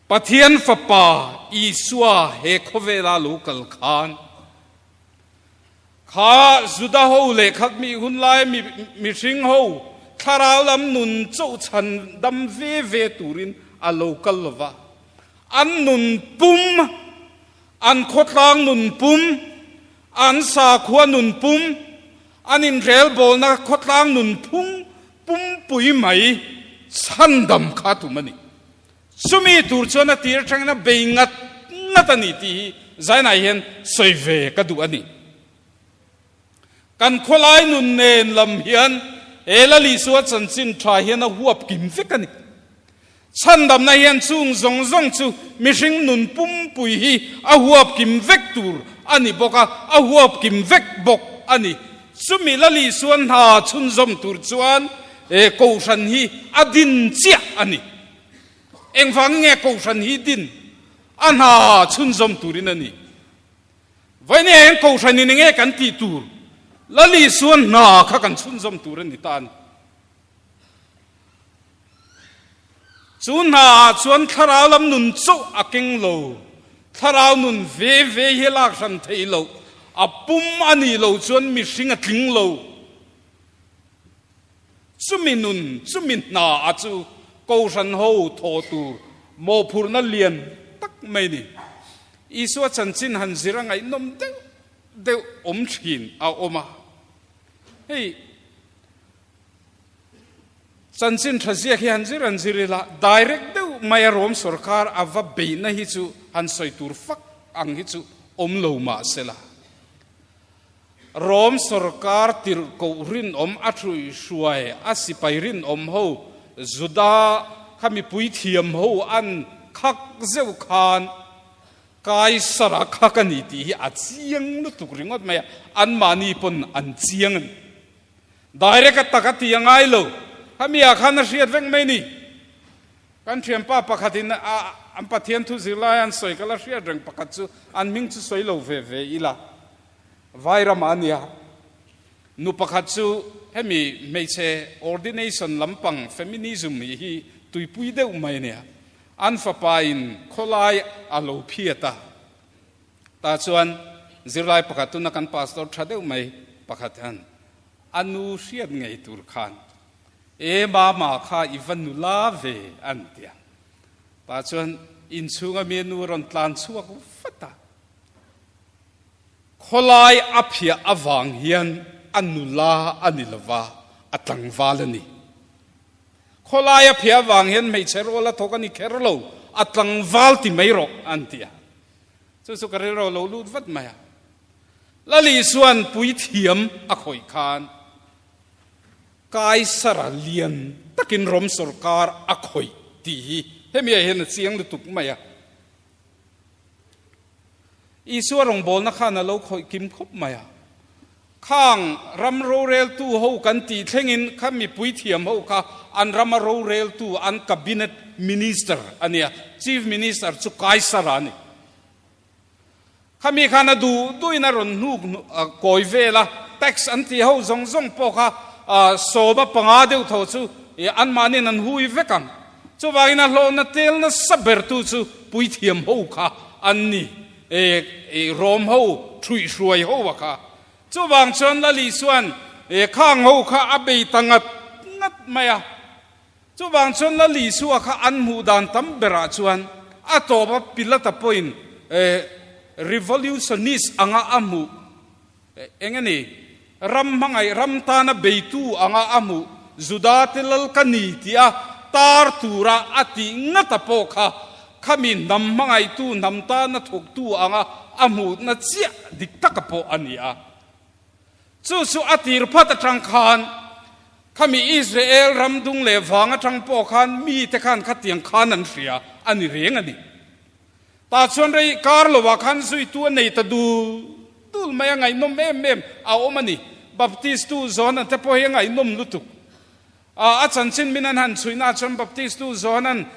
Speaker 1: Pathian Fapa Isua he khawvela lo kal khan kha Juda ho leh khat mi hun lai mi mihring ho thlarau lam nun chauh chhan dam ve ve turin a lo kal lo va. An nun pum. An khawtlang nun pum, an sakhua nun pum, an inrelbawlna khawtlang nun phung pumpui mai chhandam kha tum a ni. Chumi tur chuan a tir atangin a bei ngat ngat a ni tih hi Zainai hian sawi ve ka duh a ni. Kan khawlai nun nen lam hian he Lal Isua chanchin tha hian a huap kim vek a ni. Chhandamna hian chung zawng zawng chu mihring nun pumpui hi a huap kim vek tur a ni bawk a, a huap kim vek bawk a ni. Chumi Lal Isua hna chhunzawm tur chuan he Kohhran hi a din chiah a ni. Engvangin nge Kohhran hi din a hna chhunzawm turin a ni? Vawiin eng Kohhran in enge kan tih tur? Lal Isua hna kha kan chhunzawm tur a ni ta a ni. Chu hna ah chuan thlarau lam nun chauh a keng lo. Thlarau nun ve ve hi a lak hran theih loh. A pum a nih loh chuan mihring a tling lo. Chumi nun, chumi hna a chu Kohhran ho thaw tur mawhphurhna lian tak mai ni. Isua chanchin han zir a ngaihnawm deuh deuh awm thin a awm a. Hei chanchin tha ziak hi han zir han zir ila, direct deuh mai a Rom sorkar a va beihna hi chu han sawi tur fak ang hi chu awm lo mah sela. Rom sorkar tirhkoh rinawm a hruihhruai a sipai rinawm ho Juda kha mipui thiam ho an khak zeuh khan Kaisara kha ka ni tih hi a chiang lutuk ringawt mai a, anmahni pawn an chiang a ni. Direct a tak a ti a ngai lo, khami ah khan a hriat vek mai ni. Kan thianpa pakhatin a an Pathian thu zirlai an sawi ka la hriat reng pakhat chu an hming chu sawi lo ve ve ila Vairam ah a nia. Nu pakhat chu hemi hmeichhe ordination lampang feminism hi hi tuipui deuh mai a nia. An fapa in khawlai a lo phiat a, tah chuan zirlai pakhat tuna kan pastor tha deuh mai pakhat hian a nu hriat ngei tur khan E mama kha i va nula ve an ti a, tah chuan inchhunga mi nu a rawn tlan chhuak vat a, khawlai a phiah avang hian a nula a ni lova a tlangval a ni. Khawlai a phiah avang hian hmeichhe rual a thawk a ni kher lo, a tlangval ti mai rawh an ti a. Chu chu ka rilru lo lut vat mai a. Lal Isua'n puithiam a khawih khan Kaisara lian takin Rom sawrkar a khawih tih hi hemi ah hian a chiang lutuk mai a. Isua rawngbawlna khan a lo khawih kim khawp mai a. Khang ram roreltu ho kan tih thlengin kha mipui thiam ho kha an rama roreltu an cabinet minister a nia, chief minister chu Kaisara a ni. Khami khan a duh duhin a rawn hnuk kawi vel a, tax an tih ho zawng zawng pawh kha 15 deuh tho chu anmahniin an hui vek ang. Chuvangin a hlawhna tel nasa bertu chu puithiam ho kha an ni. Rom ho thuihhruai ho a kha. Chuvang chuan Lal Isua'n khang ho kha a bei ta ngat ngat mai a. Chuvang chuan Lal Isua kha an hmuh dan tam berah chuan a tawp a Pilata pawhin revolutionist anga a hmuh eng a ni, ram hmangaih ram tana beitu anga a hmuh Juda te lal ka ni tih a tar tura a tih ngata pawh kha khami hnam hmangaihtu hnam tana thawktu anga a hmuhna chiah dik taka pawh a ni a. Chu chu a tir phat atang khan khami Israel ram dung leh vang atang pawh khan mite khan khatiang khan an hria a ni reng a ni. Tah chuan rei kar lovah khan zuitu a nei ta dul dul mai a, ngaihnawm em em a awm a ni. Baptist tu Johana te pawh hi a ngaihnawm lutuk. A chanchin min an han chhuihna chuan Baptist tu Johanan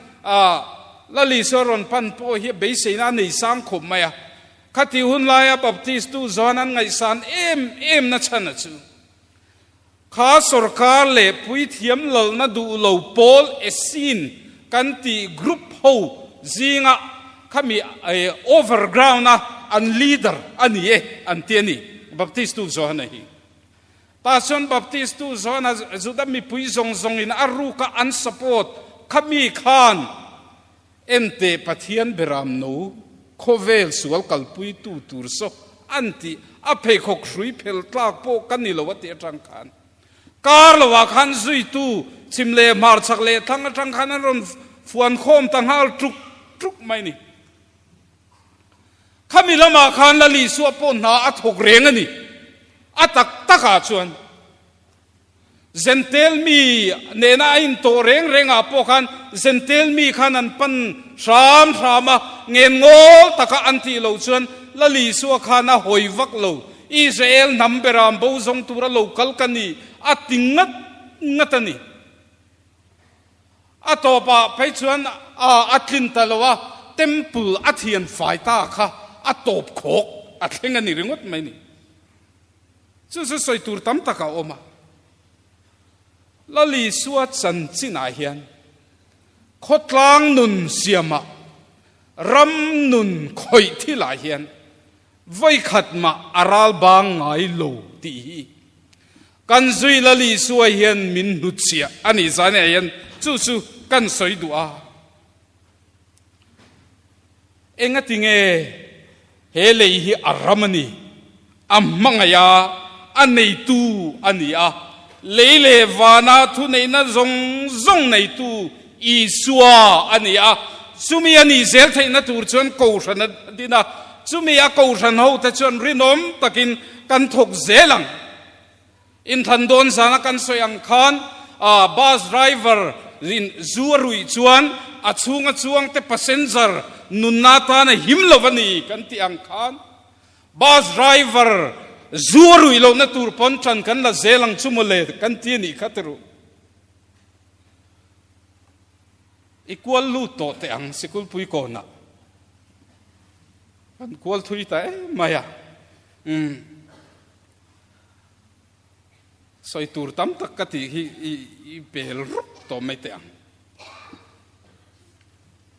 Speaker 1: Lal Isua rawn pan pawh hi beiseina a nei sang khawp mai a. Khati hun laia Baptist tu Johanan ngaihsan em em na chhan a chu. Kha sorkar leh puithiam lalna duh lo pawl Essene kan tih group ho zinga khami overground a an leader a ni e an ti a ni, Baptist tu Johana hi. Tah chuan Baptist tu Johana Juda mipui zawng zawngin a ruka an support khami khan enteh Pathian beram no. Khawvel sual kalpuitu tur saw an tih a pheikhawk hrui phel tlak pawh ka ni lo a tih atang khan kar lovah khan zuitu chhim leh hmar chhak leh thlang atang khan an rawn fuan khawm ta nghal tuk tuk mai ni. Khami lamah khan Lal Isua pawh hna a thawk reng a ni. A tak takah chuan. Zentel mi nena a intawh reng rengah pawh khan Zentel mi khan an pan hram hram a, ngen ngawl taka an tih loh chuan Lal Isua khan a hawi vak lo. Israel hnam beram bo zawng tura lo kal ka ni a ti ngat ngat a ni. A tawpah phei chuan a tlin ta lo a, Temple a thian fai ta kha a tawp khawk a thleng a ni ringawt mai ni. Chu chu sawi tur tam tak a awm a. Lal Isua chanchinah hian khawtlang nun siamah, ram nun khawih thilah hian vawikhat mah a ral bang ngai lo tih hi kan zui Lal Isua hian min hnutchhiah a nih zan ah hian chu chu kan sawi duh a. Engati nge he lei hi a ram a ni? A hmangaih a, a neitu a ni a. Lei leh vana thuneihna zawng zawng neitu Isua a ni a. Chumi a nih zel theihna tur chuan kohhran a din a, chumi a kohhran hote chuan rinawm takin kan thawk zel ang. Inthlan dawn zana kan sawi ang khan bus driver in zu a ruih chuan a chhunga chuangte passenger nunna atan a him lo a ni kan tih ang khan bus driver zu a ruih lohna tur pawn tan kan la zel ang chu mawle kan ti a nih kha tiruh. I kual lut tawh teh ang sikulpui kawnah kan kual thui ta em mai a. Umm. Sawi tur tam tak ka tih hi i pel rup tawh mai teh ang.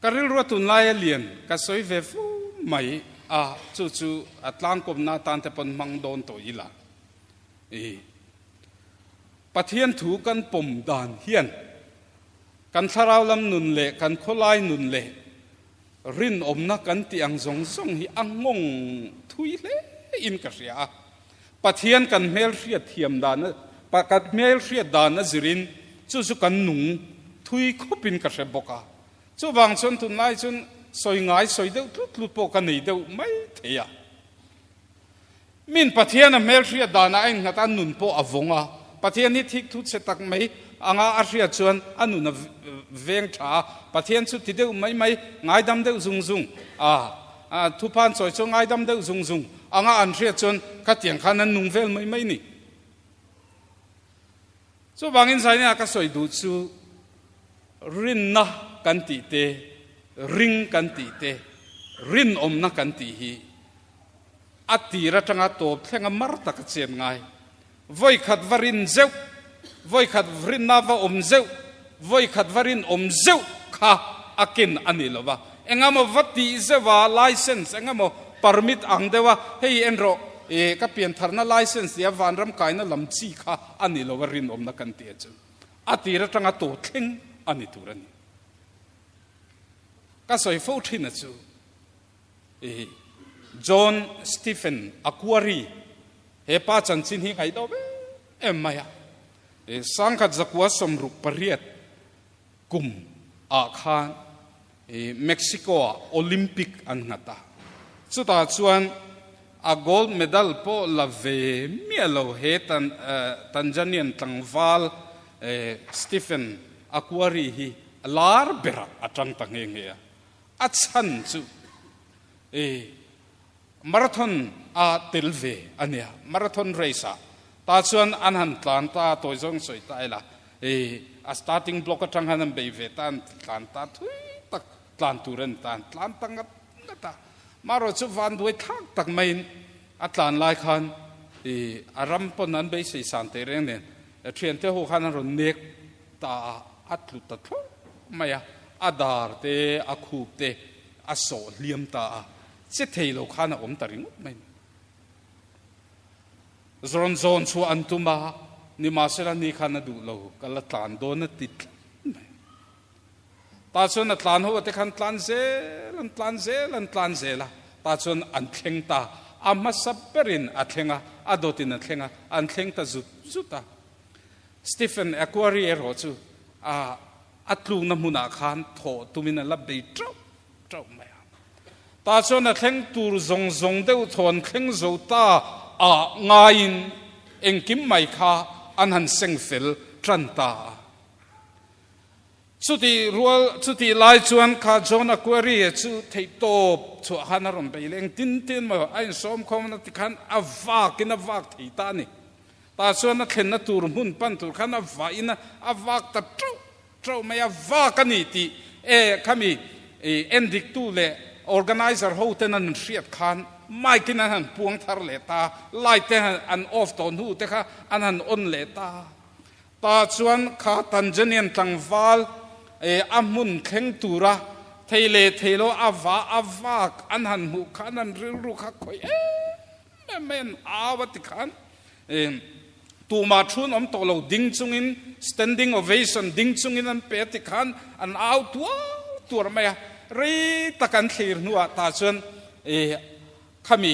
Speaker 1: Ka rilrua tunlaia lian ka sawi ve fu mai a, chu chu a tlangkawmna atan te pawn hmang dawn tawh ila. I Pathian thu kan pawm dan hian kan thlarau lam nun leh kan khawlai nun leh Rinawmna kan tih ang zawng zawng hi a nghawng thui hle in ka hria a. Pathian kan hmelhriat thiam dan a, kan hmelhriat dan a zirin chu chu kan nung thui khawp in ka hre bawk a. Chuvang chuan tunlai chuan sawi ngai sawi deuh tlut tlut pawh ka nei deuh mai thei a. Min Pathian a hmelhriat danah a innghat a, nun pawh a vawng a. Pathian hi thik thu chhe tak mai anga a hriat chuan a nun a veng tha a. Pathian chu ti deuh mai mai, ngaidam deuh zung zung a, thuphan chawi chu ngaidam deuh zung zung anga an hriat chuan khatiang khan an nung vel mai mai ni. Chuvangin Zaina ka sawi duh chu rinna kan tih te, ring kan tih te, rinawmna kan tih hi A tir atanga tawp thlenga mar tak a chen ngai. Vawi khat va rin zeuh, vawi khat rinna va awm zeuh, vawi khat va rin awm zeuh kha a ken a ni lo va. Engemaw va tih zeuh a, license engemaw permit ang deuh a, hei en rawh, ih ka piantharna license tia vanram kaina lam chi kha a ni lo va rinawmna kan tih chu. A tir atanga tawp thleng a ni tur a ni. Ka sawi fo thin a chu. I John Stephen Akhwari he pa chanchin hi ngaih deuh em em mai a. I sangkhat zakua 68 kum ah khan i Mexico ah Olympic an nghat a. Chutah chuan a gold medal pawh la ve miah lo he Tanzanian tlangval Stephen Akhwari hi lar berah a tang ta nghe nghe a. A chhan chu i marathon a tel ve a nia, marathon race ah ta chuan an han tlan ta, tawi zawng sawi ta ila, i a starting block atang han an bei ve ta, an tlan ta thui tak tlan tur an tan tlan ta ngat ngat a, marawh chu van duai thlak tak maiin a tlan lai khan i a ram pawn an beisei san teh reng nen thiante ho khan an rawn nek Ta a tlu ta thlawh mai a, a dar te, a khup te a sawh hliam ta a, che thei lo khan a awm ta ringawt mai. Rawn zawn chhuah an tum a, nimahsela ni khan a duh lo, ka la tlan dawn a ti tlat mai. Tah chuan a tlan ho te khan tlan zel an tlan zel an tlan zel a, tah chuan an thleng ta. A hmasa berin a thleng a, a dawtin a thleng a, an thleng ta zut zut a. Stephen Aquari erawh chu a a tlukna hmunah khan thawh tumin a la bei teuh teuh mai a. Tah chuan a thleng tur zawng zawng deuh thaw an thleng zo ta a ngaiin engkim mai kha an han seng fel tan ta a. Chutih rual, chutih lai chuan kha John Aquarie chu theihtawp chhuah khan a rawn bei leh engtin tin maw a insawm khawm a ti khan a vak in a vak thei ta a ni. Tah chuan a thlenna tur hmun pan tur khan a vah in a vak ta teuh teuh mai a, vak a ni tih e khami endiktu leh organizer ho ten an hriat khan mic in an han puang thar leh ta, light te an off tawh hnu te kha an han on leh ta. Ta chuan kha Tanzanian tlangval a hmun thleng tura thei leh thei lo a va a vak an han hmuh khan an rilru kha khawih em em mai an au a ti khan tumah thun awm tawh lo ding chungin standing ovation ding chungin an pe a ti khan an au tuar tuar mai a, rei tak an thlir hnuah ta chuan khami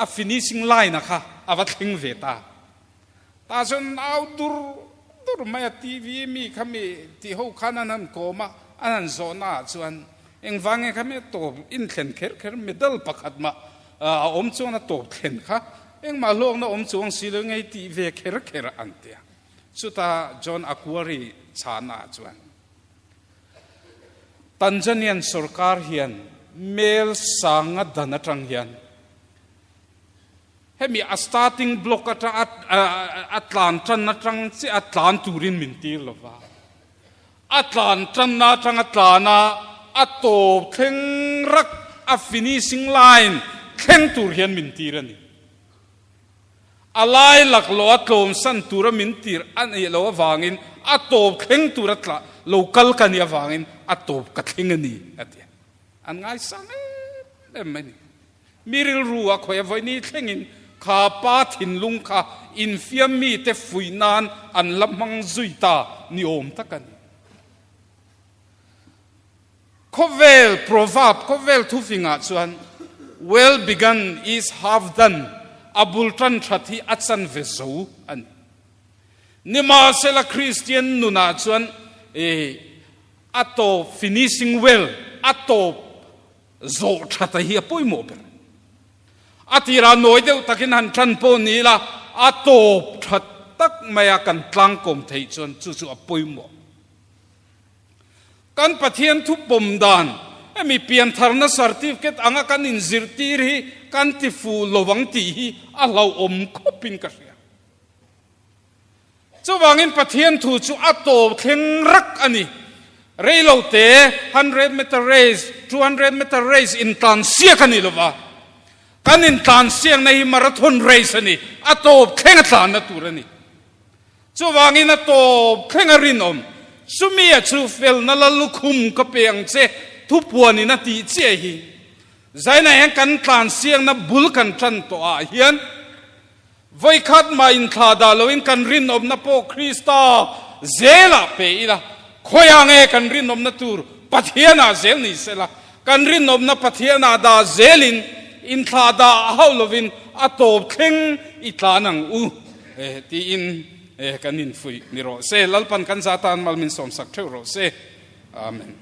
Speaker 1: a finishing line a kha a va thleng ve ta. Tah chuan au dur dur mai a, TV mi kha mi tih ho khan an han kawm a, an han zawhna ah chuan engvang nge kha mi a tawp inthlen kher kher medal pakhat mah a awm chuan a tawp thlen kha engmah hlawkna awm chuang si lo ngei tih ve kher kher an ti a. Chutah John Akwari chhana ah chuan Tanzanian sorkar hian mel sanga dan atang hian Hemi a starting block atang a tlan tan atang chiah a tlan turin min tir lo va. A tlan tanna atang a tlan a, a tawp thleng rak a finishing line thleng tur hian min tir a ni. A lai laklawh a tlawmsan tura min tir a nih loh avangin a tawp thleng tura tla lo kal ka nih avangin a tawp ka thleng a ni a ti a. An ngaisang em em mai a ni. Mi rilru a khawih a vawiini thlengin kha pa thinlung kha infiam mite fuih nan an la hmang zui ta ni awm tak a ni. Khawvel proverb, khawvel thufingah chuan Well begun is half done, a bul tan that hi a chanve zo a ni. Nimahsela Kristian nunah chuan a tawp, finishing well, a tawp Zawh thata hi a pawimawh ber. A tirah nawi deuh takin han tan pawh ni ila, a tawp tha tak maia kan tlangkawm theih chuan chu chu a pawimawh. Kan Pathian thu pawm dan, hemi piantharna certificate anga kan inzirtir hi kan ti fuh lo ang tih hi a hlauhawm khawpin ka hria. Chuvangin Pathian thu chu a tawp thleng rak a ni. Reilo te hundred meter race, 200 meter race intlan siak a ni lova. Kan intlan siakna hi marathon race a ni, a tawp thleng a tlanna tur a ni. Chuvangin a tawp thleng a rinawm. Chumi a chu felna la lukhum ka pe ang che thupuanin a tih chiah hi. Zaina hian kan tlan siakna bul kan tan tawh ah hian Vawikhat mah inthlah dah loin kan rinawmna pawh Krista zelah pe ila, khawiah nge kan rinawmna tur Pathianah zel ni sela, kan rinawmna Pathianah dah zelin inthlah dah hauh lovin a tawp thleng i tlan ang u tiin kan infuih ni rawh se. Lalpan kan zah tan mal min sawmsak theuh rawh se. Amen.